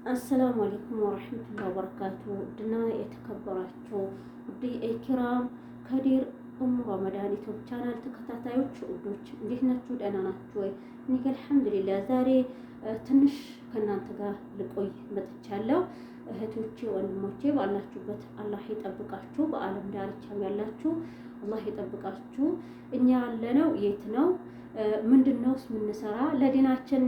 السلام عليكم ورحمة الله وبركاته። ውድና የተከበራችሁ ውድ ኤኪራም ከዲር ኡሙ ረመዳን YouTube channel ተከታታዮች ውዶች እንዴት ናችሁ? ደህና ናችሁ ወይ? እኔ الحمد لله ዛሬ ትንሽ ከእናንተ ጋር ልቆይ መጥቻለሁ። እህቶቼ ወንድሞቼ፣ ባላችሁበት አላህ ይጠብቃችሁ። በዓለም ዳርቻም ያላችሁ አላህ ይጠብቃችሁ። እኛ ያለነው የት ነው? ምንድን ነውስ የምንሰራ? ለዲናችን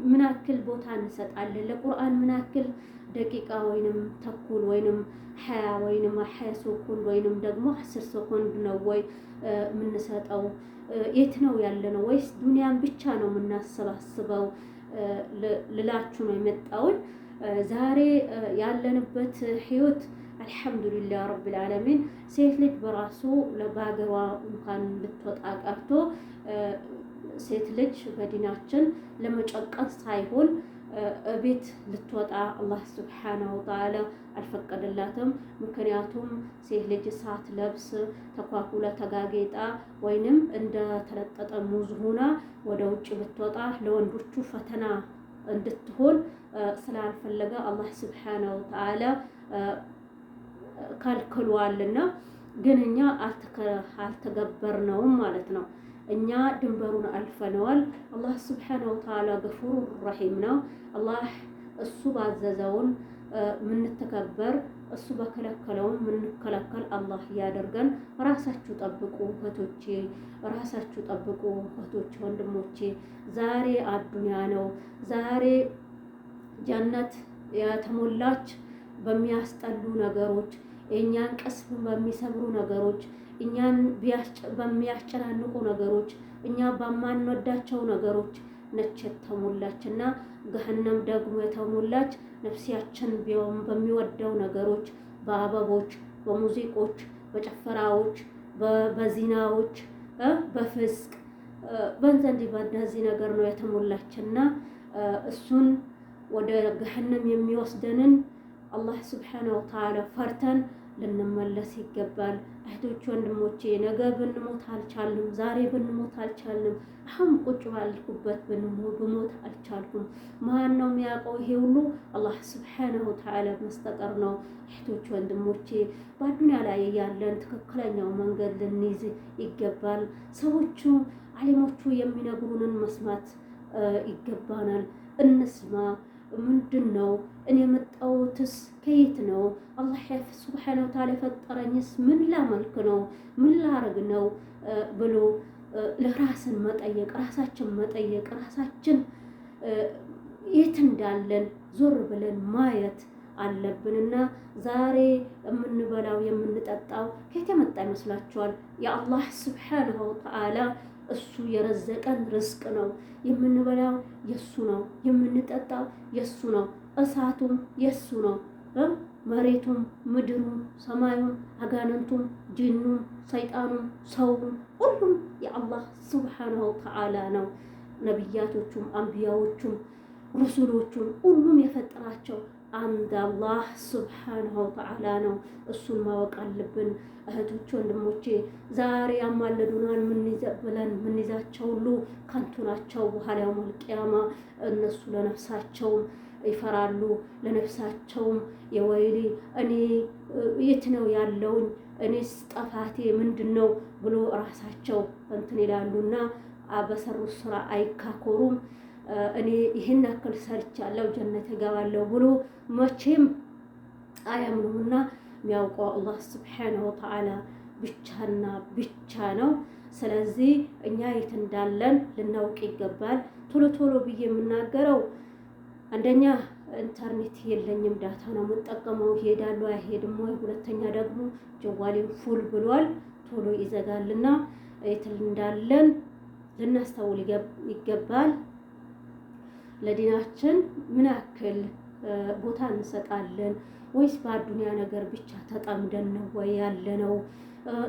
ምን ያክል ቦታ እንሰጣለን? ለቁርአን ምን ያክል ደቂቃ ወይንም ተኩል ወይንም 20 ወይንም 20 ሴኮንድ ወይንም ደግሞ 10 ሴኮንድ ነው ወይ የምንሰጠው? የት ነው ያለነው? ወይስ ዱንያን ብቻ ነው የምናሰባስበው ልላችሁ ነው የመጣውን። ዛሬ ያለንበት ህይወት الحمد لله رب العالمين። ሴት ልጅ በራሱ በሀገሯ እንኳን ልትወጣ ቀርቶ፣ ሴት ልጅ በዲናችን ለመጨቀን ሳይሆን እቤት ልትወጣ አላህ سبحانه وتعالى አልፈቀደላትም። ምክንያቱም ሴት ልጅ ሳትለብስ ተኳኩላ ተጋጌጣ ወይንም እንደ ተለጠጠ ሙዝ ሆና ወደ ውጭ ብትወጣ ለወንዶቹ ፈተና እንድትሆን ስላልፈለገ አላህ سبحانه وتعالى ከልክሏልና፣ ግን እኛ አልተገበርነውም ማለት ነው። እኛ ድንበሩን አልፈነዋል። አላህ سبحانه وتعالى غفور رحيم ነው። አላህ እሱ ባዘዘውን ምንተከበር፣ እሱ በከለከለውን ምንከለከል አላህ ያደርገን። ራሳችሁ ጠብቁ እህቶቼ፣ ራሳችሁ ጠብቁ እህቶቼ፣ ወንድሞቼ። ዛሬ አዱንያ ነው። ዛሬ ጀነት የተሞላች በሚያስጠሉ ነገሮች፣ የእኛን ቅስም በሚሰብሩ ነገሮች፣ እኛን በሚያስጨናንቁ ነገሮች፣ እኛ በማንወዳቸው ነገሮች ነች የተሞላች፣ እና ገሀነም ደግሞ የተሞላች ነፍሲያችን በሚወደው ነገሮች፣ በአበቦች፣ በሙዚቆች፣ በጨፈራዎች፣ በዚናዎች፣ በፍስቅ፣ በንዘንዲ በእነዚህ ነገር ነው የተሞላችና እሱን ወደ ገሀነም የሚወስደንን አላህ سبحانه وتعالى ፈርተን ልንመለስ ይገባል። እህቶች ወንድሞቼ፣ ነገ ብንሞት አልቻልንም፣ ዛሬ ብንሞት አልቻልንም፣ አሁን ቁጭ ባልኩበት ብሞት አልቻልኩም። ማን ነው የሚያውቀው? ይሄ ሁሉ አላህ سبحانه وتعالى መስተቀር ነው። እህቶች ወንድሞቼ፣ በአዱንያ ላይ ያለን ትክክለኛው መንገድ ልንይዝ ይገባል። ሰዎቹ አሊሞቹ የሚነግሩንን መስማት ይገባናል። እንስማ። ምንድን ነው? እኔ የመጣሁትስ ከየት ነው? አላህ سبحانه وتعالى የፈጠረኝስ ምን ላመልክ ነው? ምን ላረግ ነው? ብሎ ለራስን መጠየቅ፣ ራሳችን መጠየቅ፣ ራሳችን የት እንዳለን ዞር ብለን ማየት አለብንና ዛሬ የምንበላው የምንጠጣው ከየት የመጣ ይመስላችኋል? የአላህ سبحانه وتعالى እሱ የረዘቀን ርዝቅ ነው። የምንበላው የሱ ነው። የምንጠጣው የሱ ነው። እሳቱም የሱ ነው። መሬቱም፣ ምድሩም፣ ሰማዩም፣ አጋንንቱም፣ ጂኑም፣ ሰይጣኑም፣ ሰውም ሁሉም የአላህ سبحانه وتعالى ነው። ነቢያቶቹም፣ አንቢያዎቹም፣ ሩሱሎቹም ሁሉም የፈጠራቸው አንድ አላህ سبحانه وتعالى ነው። እሱን ማወቅ አለብን። እህቶች ወንድሞቼ፣ ዛሬ ያማልዱናል ብለን የምንይዛቸው ሁሉ ከንቱ ናቸው። በኋላ يوم القيامة እነሱ ለነፍሳቸውም ይፈራሉ። ለነፍሳቸውም የወይሌ እኔ የት ነው ያለውኝ፣ እኔስ ጠፋቴ ምንድን ነው ብሎ ራሳቸው እንትን ይላሉና በሰሩት ስራ አይካኮሩም። እኔ ይህን ያክል ሰርቻለሁ ጀነት እገባለሁ ብሎ መቼም አያምኑምና የሚያውቀው አላህ سبحانه وتعالى ብቻና ብቻ ነው። ስለዚህ እኛ የት እንዳለን ልናውቅ ይገባል። ቶሎ ቶሎ ብዬ የምናገረው አንደኛ ኢንተርኔት የለኝም፣ data ነው የምጠቀመው። ይሄዳሉ አይሄድም ወይ? ሁለተኛ ደግሞ ጀዋሌም full ብሏል፣ ቶሎ ይዘጋልና የት እንዳለን ልናስተውል ይገባል። ለዲናችን ምን ያክል ቦታ እንሰጣለን? ወይስ በአዱንያ ነገር ብቻ ተጠምደን ነው ወይ ያለነው?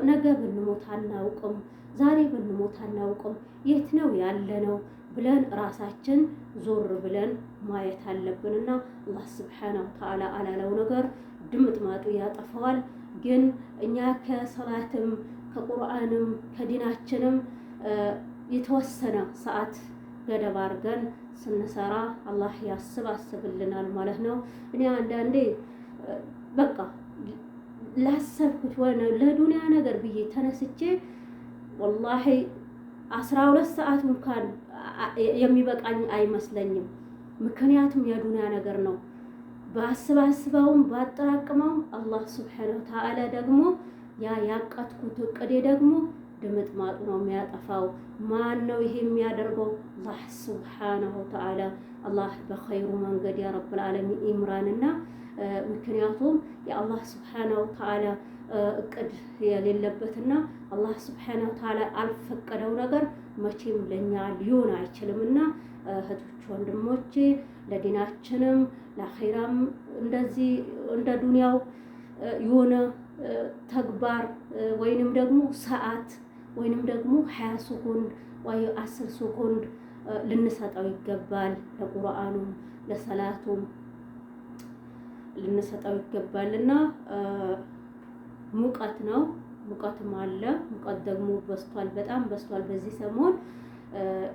ነገ ብንሞት አናውቅም፣ ዛሬ ብንሞት አናውቅም። የት ነው ያለነው ብለን ራሳችን ዞር ብለን ማየት አለብንና አላህ سبحانه وتعالى አላለው ነገር ድምጥማጡ ያጠፋዋል። ግን እኛ ከሰላትም ከቁርአንም ከዲናችንም የተወሰነ ሰዓት ገደብ አድርገን ስንሰራ አላህ ያስባስብልናል ማለት ነው። እኔ አንዳንዴ በቃ ላሰብኩት ወይ ለዱንያ ነገር ብዬ ተነስቼ ወላሂ 12 ሰዓት እንኳን የሚበቃኝ አይመስለኝም። ምክንያቱም የዱንያ ነገር ነው። በአስባስበውም ባጠራቅመውም አላህ ስብሓነሁ ወተዓላ ደግሞ ያ ያቀትኩት እቅዴ ደግሞ ድምጥማጡ ነው የሚያጠፋው። ማን ነው ይሄ የሚያደርገው? አላህ ስብሓነሁ ወተዓላ። አላህ በኸይሩ መንገድ ያ ረብል ዓለሚን ይምራንና ምክንያቱም የአላህ ስብሓነሁ ወተዓላ እቅድ የሌለበትና አላህ ስብሓነሁ ወተዓላ አልፈቀደው ነገር መቼም ለእኛ ሊሆን አይችልምና እህቶች ወንድሞቼ፣ ለዲናችንም ለአኼራም እንደዚህ እንደ ዱንያው የሆነ ተግባር ወይንም ደግሞ ሰዓት ወይንም ደግሞ 20 ሰኮንድ ወይ 10 ሰኮንድ ልንሰጠው ይገባል። ለቁርአኑም ለሰላቱም ልንሰጠው ይገባል እና ሙቀት ነው። ሙቀትም አለ። ሙቀት ደግሞ በዝቷል፣ በጣም በዝቷል በዚህ ሰሞን።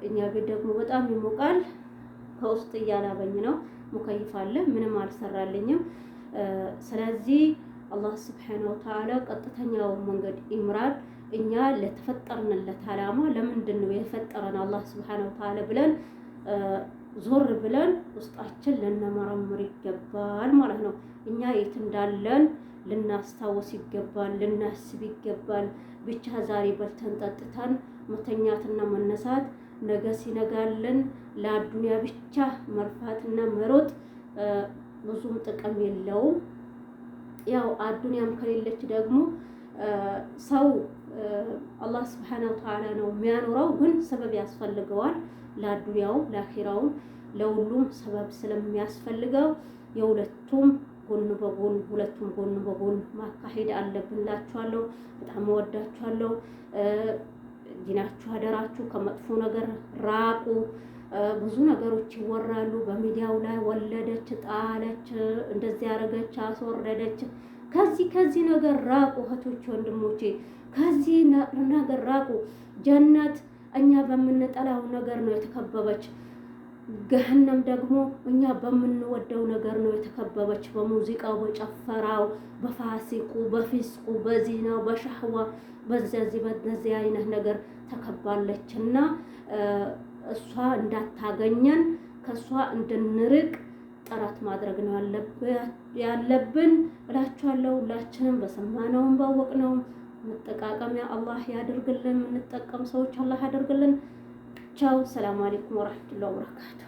እኛ ቤት ደግሞ በጣም ይሞቃል። ከውስጥ እያላበኝ ነው። ሙከይፍ አለ፣ ምንም አልሰራልኝም። ስለዚህ አላህ ስብሓነሁ ወተዓላ ቀጥተኛውን መንገድ ይምራል። እኛ ለተፈጠርንለት ዓላማ ለምንድን ነው የፈጠረን አላህ ስብሓነሁ ወተዓላ ብለን ዞር ብለን ውስጣችን ልንመረምር ይገባል ማለት ነው። እኛ የት እንዳለን ልናስታውስ ይገባል፣ ልናስብ ይገባል። ብቻ ዛሬ በልተን ጠጥተን መተኛትና መነሳት፣ ነገ ሲነጋልን ለአዱንያ ብቻ መርፋትና መሮጥ ብዙም ጥቅም የለውም። ያው አዱንያም ከሌለች ደግሞ ሰው አላህ ስብሓነሁ ወተዓላ ነው የሚያኖረው፣ ግን ሰበብ ያስፈልገዋል። ለአዱንያውም ለአኺራውም ለሁሉም ሰበብ ስለሚያስፈልገው የሁለቱም ጎን በጎን ሁለቱም ጎን በጎን ማካሄድ አለብን እላችኋለሁ። በጣም እወዳችኋለሁ። ዲናችሁ አደራችሁ፣ ከመጥፎ ነገር ራቁ። ብዙ ነገሮች ይወራሉ በሚዲያው ላይ ወለደች፣ ጣለች፣ እንደዚህ ያደረገች፣ አስወረደች። ከዚህ ነገር ራቁ እህቶች ወንድሞቼ፣ ከዚህ ነገር ራቁ። ጀነት እኛ በምንጠላው ነገር ነው የተከበበች። ገሀነም ደግሞ እኛ በምንወደው ነገር ነው የተከበበች። በሙዚቃው፣ በጨፈራው፣ በፋሲቁ፣ በፊስቁ፣ በዚናው፣ በሻህዋ በዚህ በዚህ አይነት ነገር ተከባለች እና እሷ እንዳታገኘን ከእሷ እንድንርቅ ጥረት ማድረግ ነው ያለብን እላችኋለሁ። ሁላችንም በሰማነውም ባወቅነውም መጠቃቀሚያ አላህ ያደርግልን። የምንጠቀም ሰዎች አላህ ያደርግልን። ቻው። ሰላም አለይኩም ወራህመቱላሂ ወበረካቱ።